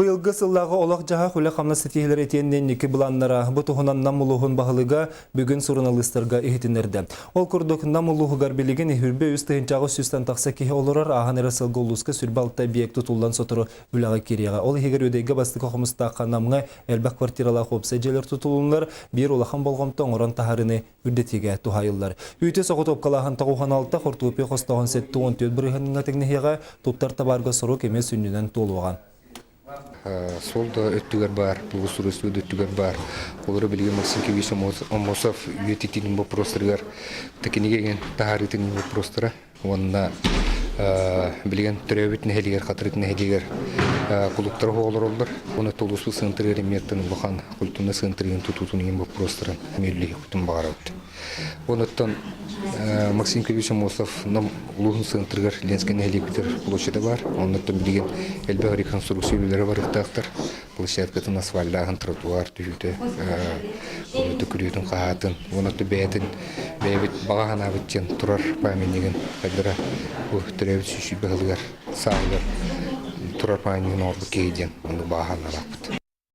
Быйылгы сыллааҕы олох-дьаһах үлэ-хамнас ситиһиилэрэ итиэннэ инники былааннара бу туһунан Нам улууһун баһылыга бүгүн суруналыыстарга иһитиннэрдэ. Ол курдук, Нам улууһугар билигин 23 800-тан тахса киһи олорор, ааһан эрэр сылга улууска 26 объект тутуллан сотору үлэҕэ киириэҕэ. Ол иһигэр Үөдэйгэ бастакы Хомустаахха Намҥа элбэх квартиралаах уопсай дьиэлэр тутулуннулар, биир улахан болҕомто оҥорон таһаарыыны үрдэтиигэ туһаайыллар. Үүтү соҕотуопкалааһын 96, хортуоппуй хостооһун 74 бырыһыаҥҥа тэҥнэһиэҕэ, туттар табаарга сорук эмиэ сүнньүнэн туолуоҕа. Суол да өттүгэр баар, благоустройство да өттүгэр баар. Олору билигин Максим Кивич Омосов үйэтитиитин боппуруостарыгар кинигэ таһаарыытын боппуруостара уонна билигин төрөөбүт нэһилиэгэр, Хатырык нэһилиэгэр кулууптара олороллор. Уонна Тулуспут сыантырыгар эмиэттэн улахан культурнай сыантырыгын тутуутун иһин боппуруостарын мүллүһүкпүтүн баҕарабыт. Онуттан Максим Кириллович Аммосов Нам улууһун сыантырыгар Ленскэй нэһилиэкпитигэр площада баар. Оннуттан билигин элбэх реконструкция үлэлэрэ барыахтаахтар. Площадкатын асфальтааһын, тротуар түһүүтэ, онуттан күрүөтүн хаһаатын, онуттан бэйэтин бэйэбит баҕа санаабыт диэн турар памятнигын хайдара бу төрөөбүт сүүс сүүрбэ сылыгар сааһыгар турар памятнигын оҥорбут киһи диэн оннук баҕа санаалаахпыт.